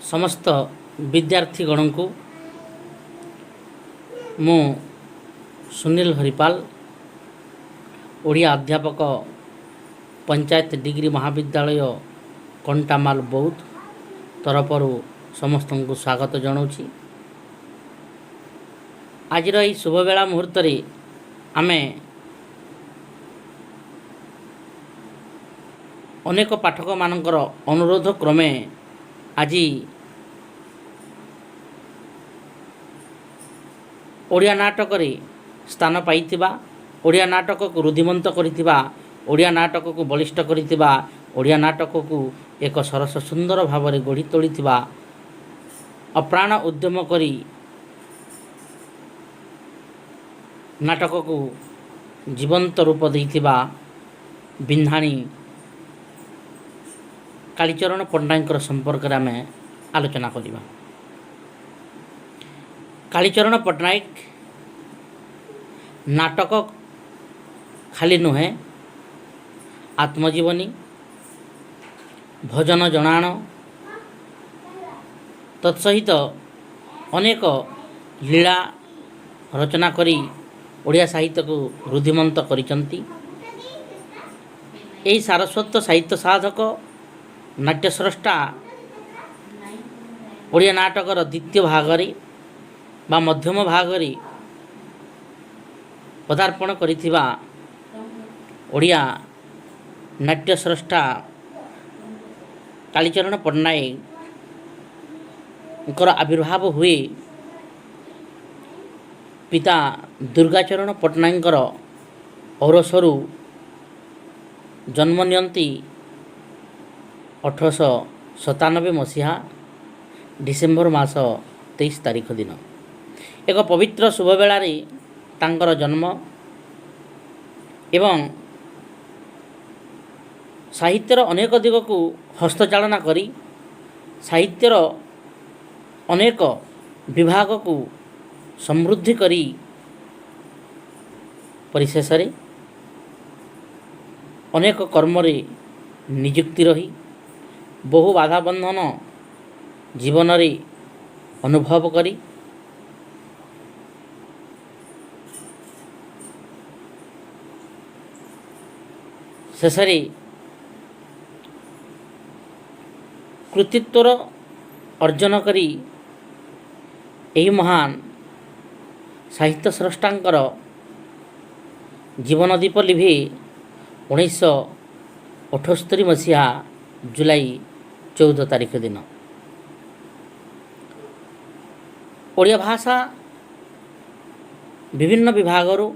ସମସ୍ତ ବିଦ୍ୟାର୍ଥୀଗଣଙ୍କୁ ମୁଁ ସୁନୀଲ ହରିପାଲ, ଓଡ଼ିଆ ଅଧ୍ୟାପକ, ପଞ୍ଚାୟତ ଡିଗ୍ରୀ ମହାବିଦ୍ୟାଳୟ, କଣ୍ଟାମାଲ, ବୌଦ୍ଧ ତରଫରୁ ସମସ୍ତଙ୍କୁ ସ୍ୱାଗତ ଜଣାଉଛି। ଆଜିର ଏହି ଶୁଭବେଳା ମୁହୂର୍ତ୍ତରେ ଆମେ ଅନେକ ପାଠକମାନଙ୍କର ଅନୁରୋଧ କ୍ରମେ ଆଜି ଓଡ଼ିଆ ନାଟକରେ ସ୍ଥାନ ପାଇଥିବା, ଓଡ଼ିଆ ନାଟକକୁ ରୁଦ୍ଧିମନ୍ତ କରିଥିବା, ଓଡ଼ିଆ ନାଟକକୁ ବଳିଷ୍ଠ କରିଥିବା, ଓଡ଼ିଆ ନାଟକକୁ ଏକ ସରସ ସୁନ୍ଦର ଭାବରେ ଗଢ଼ି ତୋଳିଥିବା, ଅପ୍ରାଣ ଉଦ୍ୟମ କରି ନାଟକକୁ ଜୀବନ୍ତ ରୂପ ଦେଇଥିବା ବିନ୍ଧାଣୀ କାଳୀଚରଣ ପଟ୍ଟନାୟକଙ୍କର ସମ୍ପର୍କରେ ଆମେ ଆଲୋଚନା କରିବା। କାଳୀଚରଣ ପଟ୍ଟନାୟକ ନାଟକ ଖାଲି ନୁହେଁ, ଆତ୍ମଜୀବନୀ, ଭଜନ ଜଣାଣ, ତତ୍ସହିତ ଅନେକ ଲୀଳା ରଚନା କରି ଓଡ଼ିଆ ସାହିତ୍ୟକୁ ରୁଦ୍ଧିମନ୍ତ କରିଛନ୍ତି। ଏହି ସାରସ୍ୱତ ସାହିତ୍ୟ ସାଧକ, ନାଟ୍ୟସ୍ରଷ୍ଟା ଓଡ଼ିଆ ନାଟକର ଦ୍ୱିତୀୟ ଭାଗରେ ବା ମଧ୍ୟମ ଭାଗରେ ପଦାର୍ପଣ କରିଥିବା ଓଡ଼ିଆ ନାଟ୍ୟସ୍ରଷ୍ଟା କାଳୀଚରଣ ପଟ୍ଟନାୟକଙ୍କର ଆବିର୍ଭାବ ହୁଏ ପିତା ଦୁର୍ଗାଚରଣ ପଟ୍ଟନାୟକଙ୍କର ଔରସରୁ ଜନ୍ମ ନିଅନ୍ତି 1897 ମସିହା ଡିସେମ୍ବର ମାସ 23 ତାରିଖ ଦିନ। ଏକ ପବିତ୍ର ଶୁଭବେଳାରେ ତାଙ୍କର ଜନ୍ମ ଏବଂ ସାହିତ୍ୟର ଅନେକ ଦିଗକୁ ହସ୍ତଚାଳନା କରି, ସାହିତ୍ୟର ଅନେକ ବିଭାଗକୁ ସମୃଦ୍ଧି କରି, ପରିଶେଷରେ ଅନେକ କର୍ମରେ ନିଯୁକ୍ତି ରହି, ବହୁ ବାଧାବନ୍ଧନ ଜୀବନରେ ଅନୁଭବ କରି, ଶେଷରେ କୃତିତ୍ୱର ଅର୍ଜନ କରି ଏହି ମହାନ ସାହିତ୍ୟ ସ୍ରଷ୍ଟାଙ୍କର ଜୀବନଦୀପ ଲିଭେ 1978 ମସିହା ଜୁଲାଇ 14 ତାରିଖ ଦିନ। ଓଡ଼ିଆ ଭାଷା ବିଭିନ୍ନ ବିଭାଗରୁ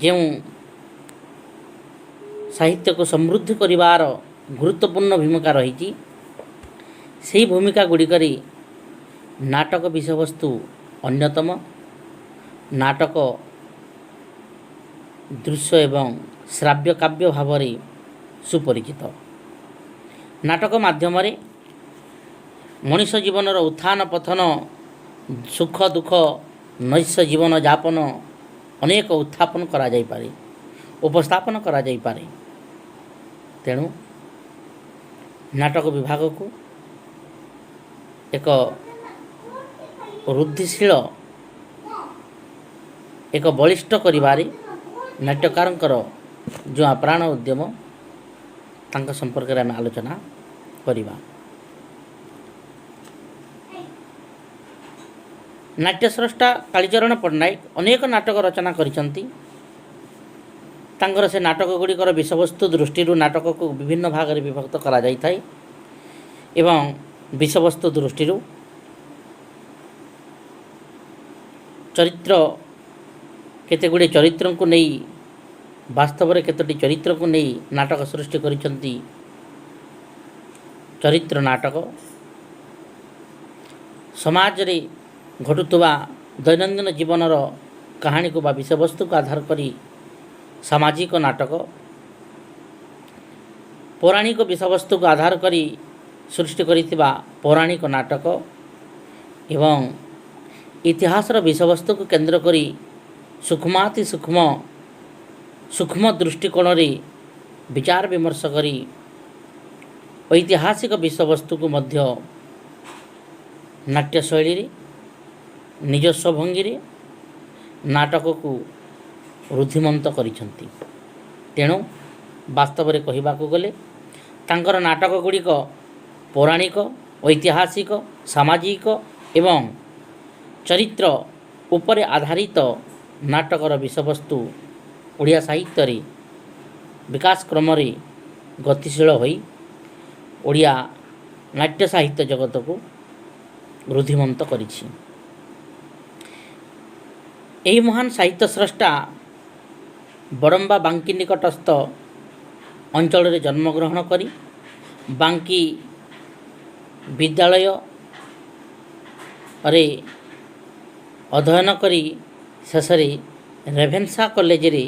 ଯେଉଁ ସାହିତ୍ୟକୁ ସମୃଦ୍ଧି କରିବାର ଗୁରୁତ୍ୱପୂର୍ଣ୍ଣ ଭୂମିକା ରହିଛି, ସେହି ଭୂମିକା ଗୁଡ଼ିକରେ ନାଟକ ବିଷୟବସ୍ତୁ ଅନ୍ୟତମ। ନାଟକ ଦୃଶ୍ୟ ଏବଂ ଶ୍ରାବ୍ୟ କାବ୍ୟ ଭାବରେ ସୁପରିଚିତ। ନାଟକ ମାଧ୍ୟମରେ ମଣିଷ ଜୀବନର ଉତ୍ଥାନ ପତନ, ସୁଖ ଦୁଃଖ, ନୈଶ ଜୀବନ ଯାପନ ଅନେକ ଉତ୍ଥାପନ କରାଯାଇପାରେ, ଉପସ୍ଥାପନ କରାଯାଇପାରେ। ତେଣୁ ନାଟକ ବିଭାଗକୁ ଏକ ରୁଦ୍ଧିଶୀଳ, ଏକ ବଳିଷ୍ଠ କରିବାରେ ନାଟ୍ୟକାରଙ୍କର ଯେଉଁ ଆପ୍ରାଣ ଉଦ୍ୟମ, ତାଙ୍କ ସମ୍ପର୍କରେ ଆମେ ଆଲୋଚନା କରିବା। ନାଟ୍ୟସ୍ରଷ୍ଟା କାଳୀଚରଣ ପଟ୍ଟନାୟକ ଅନେକ ନାଟକ ରଚନା କରିଛନ୍ତି। ତାଙ୍କର ସେ ନାଟକ ଗୁଡ଼ିକର ବିଷୟବସ୍ତୁ ଦୃଷ୍ଟିରୁ ନାଟକକୁ ବିଭିନ୍ନ ଭାଗରେ ବିଭକ୍ତ କରାଯାଇଥାଏ ଏବଂ ବିଷୟବସ୍ତୁ ଦୃଷ୍ଟିରୁ ଚରିତ୍ର, କେତେ ଗୁଡ଼ିଏ ଚରିତ୍ରଙ୍କୁ ନେଇ, ବାସ୍ତବରେ କେତୋଟି ଚରିତ୍ରକୁ ନେଇ ନାଟକ ସୃଷ୍ଟି କରିଛନ୍ତି, ଚରିତ୍ର ନାଟକ। ସମାଜରେ ଘଟୁଥିବା ଦୈନନ୍ଦିନ ଜୀବନର କାହାଣୀକୁ ବା ବିଷୟବସ୍ତୁକୁ ଆଧାର କରି ସାମାଜିକ ନାଟକ, ପୌରାଣିକ ବିଷୟବସ୍ତୁକୁ ଆଧାର କରି ସୃଷ୍ଟି କରିଥିବା ପୌରାଣିକ ନାଟକ ଏବଂ ଇତିହାସର ବିଷୟବସ୍ତୁକୁ କେନ୍ଦ୍ର କରି ସୂକ୍ଷ୍ମାତି ସୂକ୍ଷ୍ମ, ସୂକ୍ଷ୍ମ ଦୃଷ୍ଟିକୋଣରେ ବିଚାର ବିମର୍ଶ କରି ଐତିହାସିକ ବିଷୟବସ୍ତୁକୁ ମଧ୍ୟ ନାଟ୍ୟଶୈଳୀରେ ନିଜସ୍ୱ ଭଙ୍ଗୀରେ ନାଟକକୁ ରୁଦ୍ଧିମନ୍ତ କରିଛନ୍ତି। ତେଣୁ ବାସ୍ତବରେ କହିବାକୁ ଗଲେ ତାଙ୍କର ନାଟକ ଗୁଡ଼ିକ ପୌରାଣିକ, ଐତିହାସିକ, ସାମାଜିକ ଏବଂ ଚରିତ୍ର ଉପରେ ଆଧାରିତ ନାଟକର ବିଷୟବସ୍ତୁ ଓଡ଼ିଆ ସାହିତ୍ୟରେ ବିକାଶ କ୍ରମରେ ଗତିଶୀଳ ହୋଇ ଓଡ଼ିଆ ନାଟ୍ୟ ସାହିତ୍ୟ ଜଗତକୁ ରୁଦ୍ଧିମନ୍ତ କରିଛି। ଏହି ମହାନ ସାହିତ୍ୟ ସ୍ରଷ୍ଟା ବଡ଼ମ୍ବା ବାଙ୍କି ନିକଟସ୍ଥ ଅଞ୍ଚଳରେ ଜନ୍ମଗ୍ରହଣ କରି ବାଙ୍କି ବିଦ୍ୟାଳୟରେ ଅଧ୍ୟୟନ କରି ଶେଷରେ ରେଭେନ୍ସା କଲେଜରେ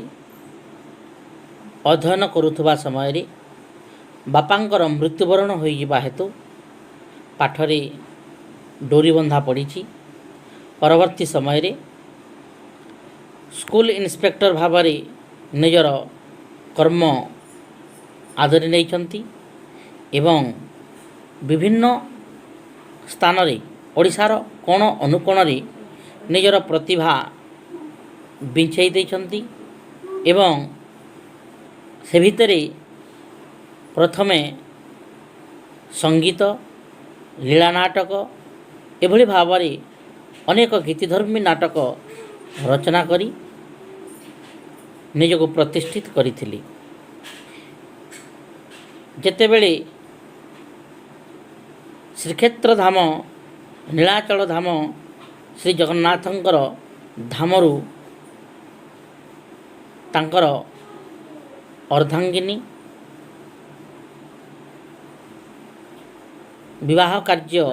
ଅଧ୍ୟୟନ କରୁଥିବା ସମୟରେ ବାପାଙ୍କର ମୃତ୍ୟୁବରଣ ହୋଇଯିବା ହେତୁ ପାଠରେ ଡୋରି ବନ୍ଧା ପଡ଼ିଛି। ପରବର୍ତ୍ତୀ ସମୟରେ ସ୍କୁଲ ଇନ୍ସପେକ୍ଟର ଭାବରେ ନିଜର କର୍ମ ଆଦରି ନେଇଛନ୍ତି ଏବଂ ବିଭିନ୍ନ ସ୍ଥାନରେ ଓଡ଼ିଶାର କୋଣ ଅନୁକୋଣରେ ନିଜର ପ୍ରତିଭା ବିଛେଇ ଦେଇଛନ୍ତି ଏବଂ ସେ ଭିତରେ ପ୍ରଥମେ ସଙ୍ଗୀତ, ଲୀଳା ନାଟକ ଏଭଳି ଭାବରେ ଅନେକ ଗୀତିଧର୍ମୀ ନାଟକ ରଚନା କରି ନିଜକୁ ପ୍ରତିଷ୍ଠିତ କରିଥିଲେ। ଯେତେବେଳେ ଶ୍ରୀକ୍ଷେତ୍ର ଧାମ, ନୀଳାଚଳ ଧାମ, ଶ୍ରୀ ଜଗନ୍ନାଥଙ୍କର ଧାମରୁ ତାଙ୍କର ଅର୍ଦ୍ଧାଙ୍ଗିନୀ ବିବାହ କାର୍ଯ୍ୟ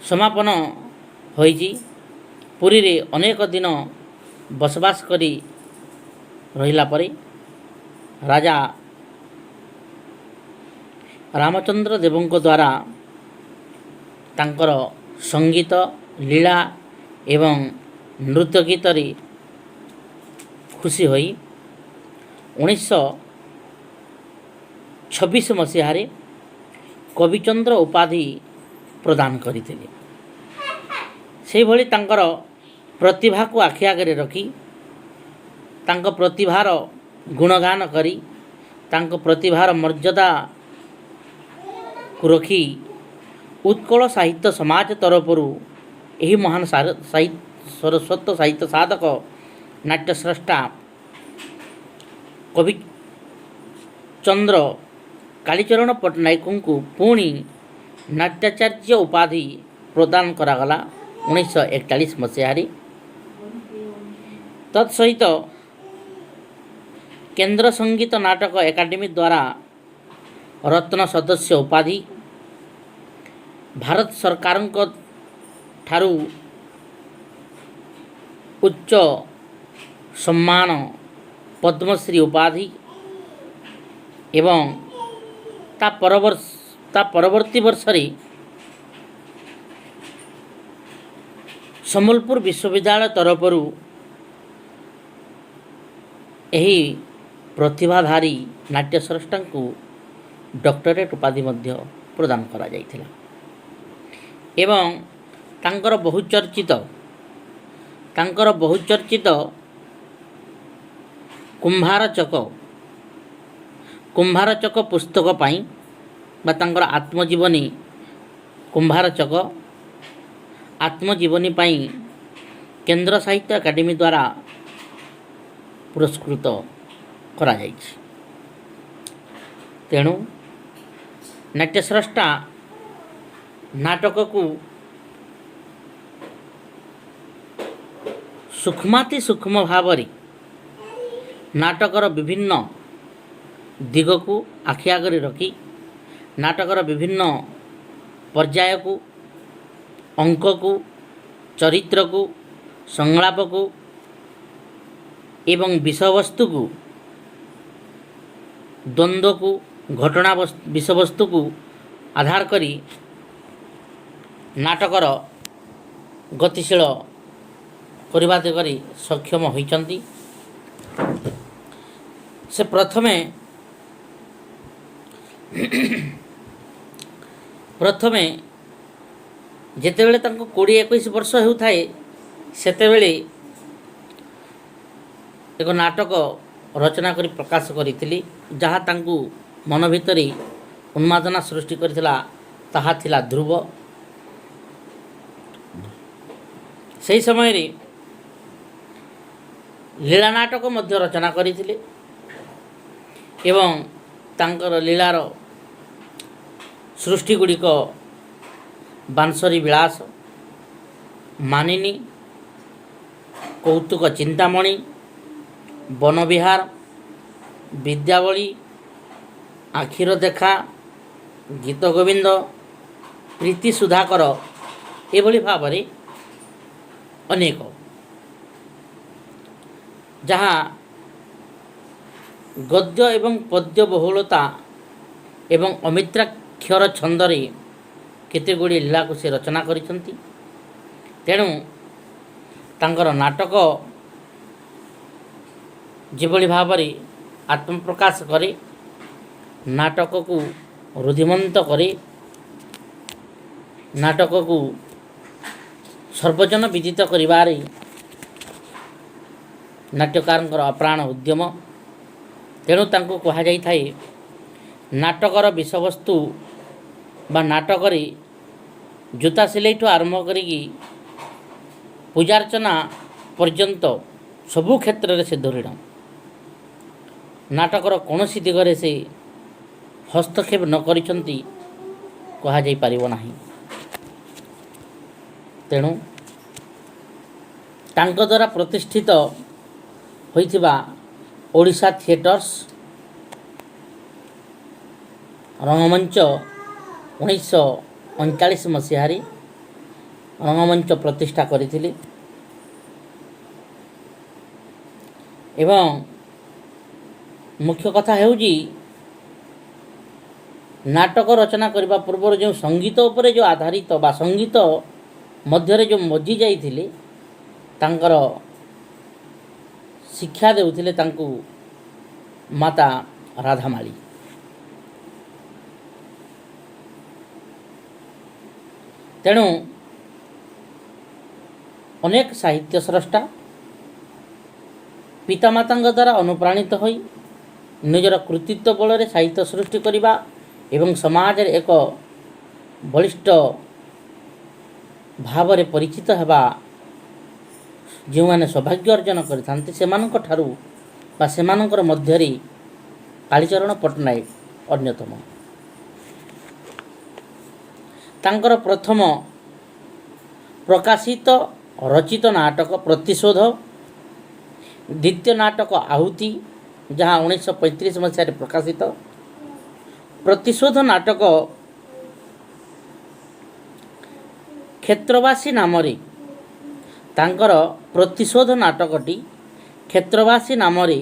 ସମାପନ ହୋଇଛି, ପୁରୀରେ ଅନେକ ଦିନ ବସବାସ କରି ରହିଲା ପରେ ରାଜା ରାମଚନ୍ଦ୍ର ଦେବଙ୍କ ଦ୍ୱାରା ତାଙ୍କର ସଙ୍ଗୀତ, ଲୀଳା ଏବଂ ନୃତ୍ୟ ଗୀତରେ ଖୁସି ହୋଇ 1926 ମସିହାରେ କବିଚନ୍ଦ୍ର ଉପାଧି ପ୍ରଦାନ କରିଥିଲେ। ସେହିଭଳି ତାଙ୍କର ପ୍ରତିଭାକୁ ଆଖି ଆଗରେ ରଖି, ତାଙ୍କ ପ୍ରତିଭାର ଗୁଣଗାନ କରି, ତାଙ୍କ ପ୍ରତିଭାର ମର୍ଯ୍ୟାଦାକୁ ରଖି ଉତ୍କଳ ସାହିତ୍ୟ ସମାଜ ତରଫରୁ ଏହି ମହାନ ସରସ୍ୱତ ସାହିତ୍ୟ ସାଧକ, ନାଟ୍ୟସ୍ରଷ୍ଟା କବି ଚନ୍ଦ୍ର କାଳୀଚରଣ ପଟ୍ଟନାୟକଙ୍କୁ ପୁଣି ନାଟ୍ୟାଚାର୍ଯ୍ୟ ଉପାଧି ପ୍ରଦାନ କରାଗଲା 1941 ମସିହାରେ। ତତ୍ ସହିତ କେନ୍ଦ୍ର ସଙ୍ଗୀତ ନାଟକ ଏକାଡେମୀ ଦ୍ୱାରା ରତ୍ନ ସଦସ୍ୟ ଉପାଧି, ଭାରତ ସରକାରଙ୍କ ଠାରୁ ଉଚ୍ଚ ସମ୍ମାନ ପଦ୍ମଶ୍ରୀ ଉପାଧି ଏବଂ ତା ପରବର୍ତ୍ତୀ ବର୍ଷରେ ସମ୍ବଲପୁର ବିଶ୍ୱବିଦ୍ୟାଳୟ ତରଫରୁ ଏହି ପ୍ରତିଭାଧାରୀ ନାଟ୍ୟସ୍ରଷ୍ଟାଙ୍କୁ ଡକ୍ଟରେଟ୍ ଉପାଧି ମଧ୍ୟ ପ୍ରଦାନ କରାଯାଇଥିଲା। ଏବଂ ତାଙ୍କର ବହୁଚର୍ଚ୍ଚିତ କୁମ୍ଭାର ଚକ ପୁସ୍ତକ ପାଇଁ ବା ତାଙ୍କର ଆତ୍ମଜୀବନୀ କୁମ୍ଭାର ଚକ ଆତ୍ମଜୀବନୀ ପାଇଁ କେନ୍ଦ୍ର ସାହିତ୍ୟ ଏକାଡେମୀ ଦ୍ୱାରା ପୁରସ୍କୃତ କରାଯାଇଛି। ତେଣୁ ନାଟ୍ୟସ୍ରଷ୍ଟା ନାଟକକୁ ସୂକ୍ଷ୍ମାତି ସୂକ୍ଷ୍ମ ଭାବରେ ନାଟକର ବିଭିନ୍ନ ଦିଗକୁ ଆଖି ଆଗରେ ରଖି, ନାଟକର ବିଭିନ୍ନ ପର୍ଯ୍ୟାୟକୁ, ଅଙ୍କକୁ, ଚରିତ୍ରକୁ, ସଂଳାପକୁ ଏବଂ ବିଷୟବସ୍ତୁକୁ, ଦ୍ୱନ୍ଦ୍ୱକୁ, ଘଟଣା ବିଷୟବସ୍ତୁକୁ ଆଧାର କରି ନାଟକର ଗତିଶୀଳ କରିବା ଦିଗରେ ସକ୍ଷମ ହୋଇଛନ୍ତି। ସେ ପ୍ରଥମେ ପ୍ରଥମେ ଯେତେବେଳେ ତାଙ୍କୁ 20-21 ବର୍ଷ ହେଉଥାଏ, ସେତେବେଳେ ଏକ ନାଟକ ରଚନା କରି ପ୍ରକାଶ କରିଥିଲି, ଯାହା ତାଙ୍କୁ ମନ ଭିତରେ ଉନ୍ମାଦନା ସୃଷ୍ଟି କରିଥିଲା, ତାହା ଥିଲା ଧ୍ରୁବ। ସେହି ସମୟରେ ଲୀଳା ନାଟକ ମଧ୍ୟ ରଚନା କରିଥିଲେ ଏବଂ ତାଙ୍କର ଲୀଳାର ସୃଷ୍ଟି ଗୁଡ଼ିକ ବାଂଶରୀ ବିଳାସ, ମାନିନୀ, କୌତୁକ ଚିନ୍ତାମଣି, ବନବିହାର, ବିଦ୍ୟାବଳୀ, ଆଖିର ଦେଖା, ଗୀତ ଗୋବିନ୍ଦ, ପ୍ରୀତି ସୁଧାକର, ଏଭଳି ଭାବରେ ଅନେକ, ଯାହା ଗଦ୍ୟ ଏବଂ ପଦ୍ୟ ବହୁଳତା ଏବଂ ଅମିତ୍ରାକ୍ଷର ଛନ୍ଦରେ କେତେ ଗୁଡ଼ିଏ ଲୀଳାକୁ ସେ ରଚନା କରିଛନ୍ତି। ତେଣୁ ତାଙ୍କର ନାଟକ ଯେଭଳି ଭାବରେ ଆତ୍ମପ୍ରକାଶ କରେ, ନାଟକକୁ ରୁଦ୍ଧିମନ୍ତ କରେ, ନାଟକକୁ ସର୍ବଜନ ବିଦିତ କରିବାରେ ନାଟ୍ୟକାରଙ୍କର ଅପ୍ରାଣ ଉଦ୍ୟମ। ତେଣୁ ତାଙ୍କୁ କୁହାଯାଇଥାଏ ନାଟକର ବିଷୟବସ୍ତୁ ବା ନାଟକରେ ଜୋତା ସିଲେଇଠୁ ଆରମ୍ଭ କରିକି ପୂଜାର୍ଚ୍ଚନା ପର୍ଯ୍ୟନ୍ତ ସବୁ କ୍ଷେତ୍ରରେ ସେ ଧୁରୀଣ। ନାଟକର କୌଣସି ଦିଗରେ ସେ ହସ୍ତକ୍ଷେପ ନ କରିଛନ୍ତି କୁହାଯାଇପାରିବ ନାହିଁ। ତେଣୁ ତାଙ୍କ ଦ୍ୱାରା ପ୍ରତିଷ୍ଠିତ ହୋଇଥିବା ଓଡ଼ିଶା ଥିଏଟର୍ସ ରଙ୍ଗମଞ୍ଚ, 1939 ମସିହାରେ ରଙ୍ଗମଞ୍ଚ ପ୍ରତିଷ୍ଠା କରିଥିଲେ ଏବଂ ମୁଖ୍ୟ କଥା ହେଉଛି, ନାଟକ ରଚନା କରିବା ପୂର୍ବରୁ ଯେଉଁ ସଙ୍ଗୀତ ଉପରେ ଯେଉଁ ଆଧାରିତ ବା ସଙ୍ଗୀତ ମଧ୍ୟରେ ଯେଉଁ ମଜି ଯାଇଥିଲେ, ତାଙ୍କର ଶିକ୍ଷା ଦେଉଥିଲେ ତାଙ୍କୁ ମାତା ରାଧାମାଳୀ। ତେଣୁ ଅନେକ ସାହିତ୍ୟ ସ୍ରଷ୍ଟା ପିତାମାତାଙ୍କ ଦ୍ୱାରା ଅନୁପ୍ରାଣିତ ହୋଇ ନିଜର କୃତିତ୍ୱ ବଳରେ ସାହିତ୍ୟ ସୃଷ୍ଟି କରିବା ଏବଂ ସମାଜରେ ଏକ ବଳିଷ୍ଠ ଭାବରେ ପରିଚିତ ହେବା ଯେଉଁମାନେ ସୌଭାଗ୍ୟ ଅର୍ଜନ କରିଥାନ୍ତି, ସେମାନଙ୍କ ଠାରୁ ବା ସେମାନଙ୍କର ମଧ୍ୟରେ କାଳୀଚରଣ ପଟ୍ଟନାୟକ ଅନ୍ୟତମ। ତାଙ୍କର ପ୍ରଥମ ପ୍ରକାଶିତ ରଚିତ ନାଟକ ପ୍ରତିଶୋଧ, ଦ୍ୱିତୀୟ ନାଟକ ଆହୁତି, ଯାହା 1935 ମସିହାରେ ପ୍ରକାଶିତ। ପ୍ରତିଶୋଧ ନାଟକ କ୍ଷେତ୍ରବାସୀ ନାମରେ, ତାଙ୍କର ପ୍ରତିଶୋଧ ନାଟକଟି କ୍ଷେତ୍ରବାସୀ ନାମରେ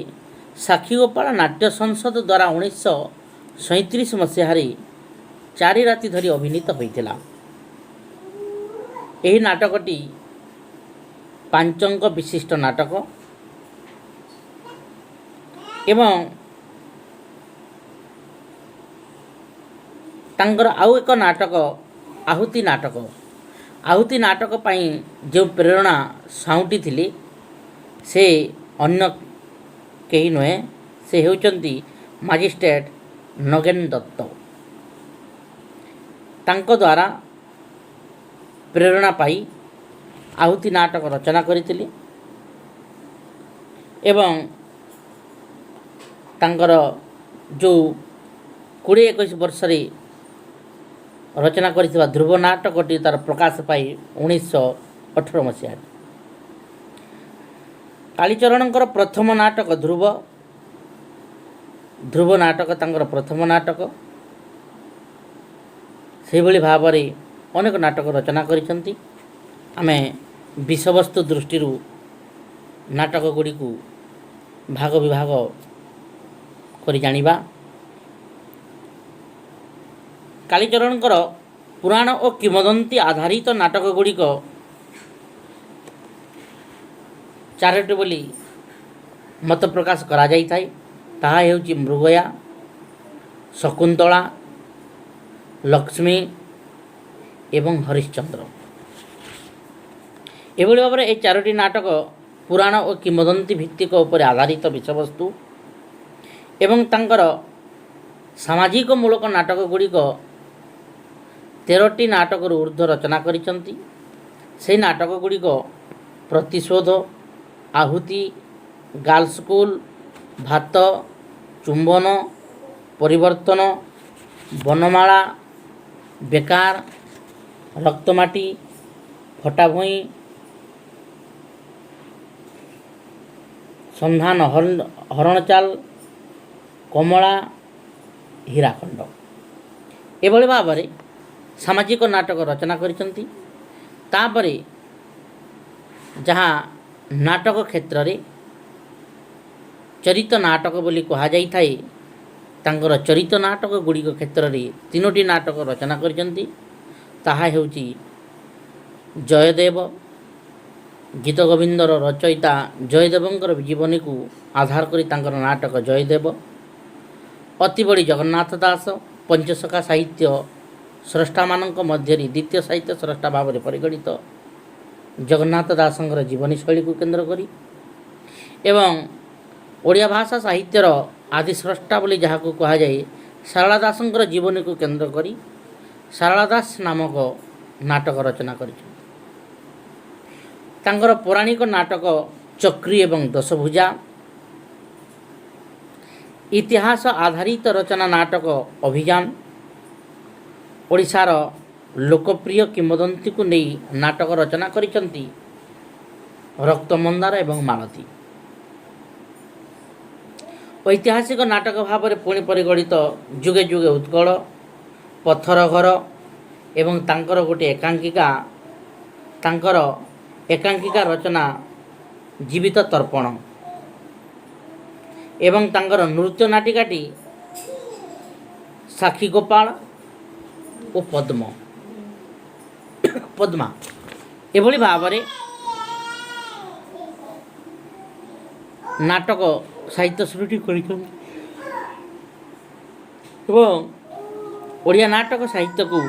ସାକ୍ଷୀଗୋପାଳ ନାଟ୍ୟ ସଂସଦ ଦ୍ୱାରା 1937 ମସିହାରେ 4 ରାତି ଧରି ଅଭିନୀତ ହୋଇଥିଲା। ଏହି ନାଟକଟି ପାଞ୍ଚଙ୍କ ବିଶିଷ୍ଟ ନାଟକ ଏବଂ ତାଙ୍କର ଆଉ ଏକ ନାଟକ ଆହୁତି ନାଟକ। ଆହୁତି ନାଟକ ପାଇଁ ଯେଉଁ ପ୍ରେରଣା ସାଉଁଟିଥିଲେ, ସେ ଅନ୍ୟ କେହି ନୁହେଁ, ସେ ହେଉଛନ୍ତି ମାଜିଷ୍ଟ୍ରେଟ୍ ନଗେନ ଦତ୍ତ। ତାଙ୍କ ଦ୍ୱାରା ପ୍ରେରଣା ପାଇ ଆହୁତି ନାଟକ ରଚନା କରିଥିଲେ ଏବଂ ତାଙ୍କର ଯେଉଁ 20-21 ବର୍ଷରେ ରଚନା କରିଥିବା ଧ୍ରୁବ ନାଟକଟି ତା'ର ପ୍ରକାଶ ପାଇ 1918 ମସିହାରେ। କାଳୀଚରଣଙ୍କର ପ୍ରଥମ ନାଟକ ଧ୍ରୁବ, ଧ୍ରୁବ ନାଟକ ତାଙ୍କର ପ୍ରଥମ ନାଟକ। ସେହିଭଳି ଭାବରେ ଅନେକ ନାଟକ ରଚନା କରିଛନ୍ତି। ଆମେ ବିଷୟବସ୍ତୁ ଦୃଷ୍ଟିରୁ ନାଟକ ଗୁଡ଼ିକୁ ଭାଗ ବିଭାଗ କରି ଜାଣିବା। କାଳୀଚରଣଙ୍କର ପୁରାଣ ଓ କିମ୍ବଦନ୍ତୀ ଆଧାରିତ ନାଟକ ଗୁଡ଼ିକ ଚାରୋଟି ବୋଲି ମତ ପ୍ରକାଶ କରାଯାଇଥାଏ। ତାହା ହେଉଛି ମୃଗୟା, ଶକୁନ୍ତଳା, ଲକ୍ଷ୍ମୀ ଏବଂ ହରିଶ୍ଚନ୍ଦ୍ର। ଏଭଳି ଭାବରେ ଏହି ଚାରୋଟି ନାଟକ ପୁରାଣ ଓ କିମ୍ବଦନ୍ତୀ ଭିତ୍ତିକ ଉପରେ ଆଧାରିତ ବିଷୟବସ୍ତୁ ଏବଂ ତାଙ୍କର ସାମାଜିକ ମୂଳକ ନାଟକ ଗୁଡ଼ିକ 13ଟି ନାଟକରୁ ଉର୍ଦ୍ଧ୍ୱ ରଚନା କରିଛନ୍ତି। ସେହି ନାଟକ ଗୁଡ଼ିକ ପ୍ରତିଶୋଧ, ଆହୁତି, ଗାର୍ଲସ ସ୍କୁଲ, ଭାତ, ଚୁମ୍ବନ, ପରିବର୍ତ୍ତନ, ବନମାଳା, ବେକାର, ରକ୍ତମାଟି, ଫଟାଭୂଇଁ, ସନ୍ଧାନ ହରଣଚାଲ, କମଳା, ହୀରାଖଣ୍ଡ। ଏଭଳି ଭାବରେ ସାମାଜିକ ନାଟକ ରଚନା କରିଛନ୍ତି। ତାପରେ ଯାହା ନାଟକ କ୍ଷେତ୍ରରେ ଚରିତ ନାଟକ ବୋଲି କୁହାଯାଇଥାଏ, ତାଙ୍କର ଚରିତ ନାଟକ ଗୁଡ଼ିକ କ୍ଷେତ୍ରରେ ତିନୋଟି ନାଟକ ରଚନା କରିଛନ୍ତି। ତାହା ହେଉଛି ଜୟଦେବ, ଗୀତ ଗୋବିନ୍ଦର ରଚୟିତା ଜୟଦେବଙ୍କର ଜୀବନୀକୁ ଆଧାର କରି ତାଙ୍କର ନାଟକ ଜୟଦେବ, ଅତିବଡ଼ି ଜଗନ୍ନାଥ ଦାସ, ପଞ୍ଚସଖା ସାହିତ୍ୟ ସ୍ରଷ୍ଟାମାନଙ୍କ ମଧ୍ୟରେ ଦ୍ୱିତୀୟ ସାହିତ୍ୟ ସ୍ରଷ୍ଟା ଭାବରେ ପରିଗଣିତ ଜଗନ୍ନାଥ ଦାସଙ୍କର ଜୀବନୀ ଶୈଳୀକୁ କେନ୍ଦ୍ର କରି ଏବଂ ଓଡ଼ିଆ ଭାଷା ସାହିତ୍ୟର ଆଦି ସ୍ରଷ୍ଟା ବୋଲି ଯାହାକୁ କୁହାଯାଏ, ସାରଳା ଦାସଙ୍କର ଜୀବନୀକୁ କେନ୍ଦ୍ର କରି ସାରଳା ଦାସ ନାମକ ନାଟକ ରଚନା କରିଛନ୍ତି। ତାଙ୍କର ପୌରାଣିକ ନାଟକ ଚକ୍ରୀ ଏବଂ ଦଶଭୁଜା, ଇତିହାସ ଆଧାରିତ ରଚନା ନାଟକ ଅଭିଯାନ, ଓଡ଼ିଶାର ଲୋକପ୍ରିୟ କିମ୍ବଦନ୍ତୀକୁ ନେଇ ନାଟକ ରଚନା କରିଛନ୍ତି ରକ୍ତମନ୍ଦାର ଏବଂ ମାଳତୀ। ଐତିହାସିକ ନାଟକ ଭାବରେ ପୁଣି ପରିଗଣିତ ଯୁଗେ ଯୁଗେ ଉତ୍କଳ, ପଥର ଘର ଏବଂ ତାଙ୍କର ଗୋଟିଏ ଏକାଙ୍କିକା, ତାଙ୍କର ଏକାଙ୍କିକା ରଚନା ଜୀବିତ ତର୍ପଣ ଏବଂ ତାଙ୍କର ନୃତ୍ୟ ନାଟିକାଟି ସାକ୍ଷୀ ଗୋପାଳ ଓ ପଦ୍ମା। ଏଭଳି ଭାବରେ ନାଟକ ସାହିତ୍ୟ ସୃଷ୍ଟି କରିଛନ୍ତି ଏବଂ ଓଡ଼ିଆ ନାଟକ ସାହିତ୍ୟକୁ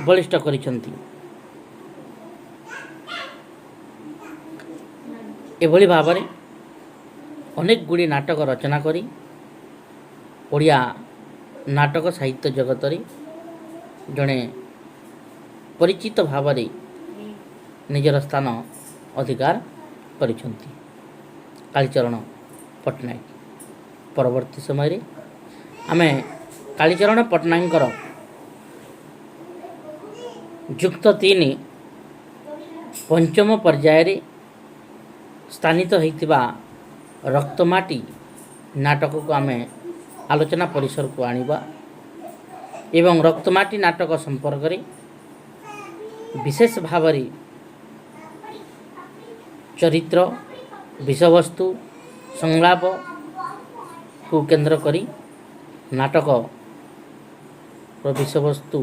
ବଳିଷ୍ଠ କରିଛନ୍ତି। ଏଭଳି ଭାବରେ ଅନେକ ଗୁଡ଼ିଏ ନାଟକ ରଚନା କରି ଓଡ଼ିଆ ନାଟକ ସାହିତ୍ୟ ଜଗତରେ ଜଣେ ପରିଚିତ ଭାବରେ ନିଜର ସ୍ଥାନ ଅଧିକାର କରିଛନ୍ତି କାଳୀଚରଣ ପଟ୍ଟନାୟକ। ପରବର୍ତ୍ତୀ ସମୟରେ ଆମେ କାଳୀଚରଣ ପଟ୍ଟନାୟକଙ୍କର ଯୁକ୍ତ 3 ପଞ୍ଚମ ପର୍ଯ୍ୟାୟରେ ସ୍ଥାନିତ ହୋଇଥିବା ରକ୍ତମାଟି ନାଟକକୁ ଆମେ ଆଲୋଚନା ପରିସରକୁ ଆଣିବା ଏବଂ ରକ୍ତମାଟି ନାଟକ ସମ୍ପର୍କରେ ବିଶେଷ ଭାବରେ ଚରିତ୍ର, ବିଷୟବସ୍ତୁ, ସଂଳାପକୁ କେନ୍ଦ୍ର କରି ନାଟକର ବିଷୟବସ୍ତୁ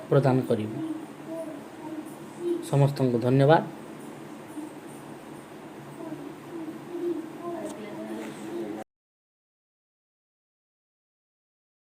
ପ୍ରଦାନ କରିବୁ। ସମସ୍ତଙ୍କୁ ଧନ୍ୟବାଦ।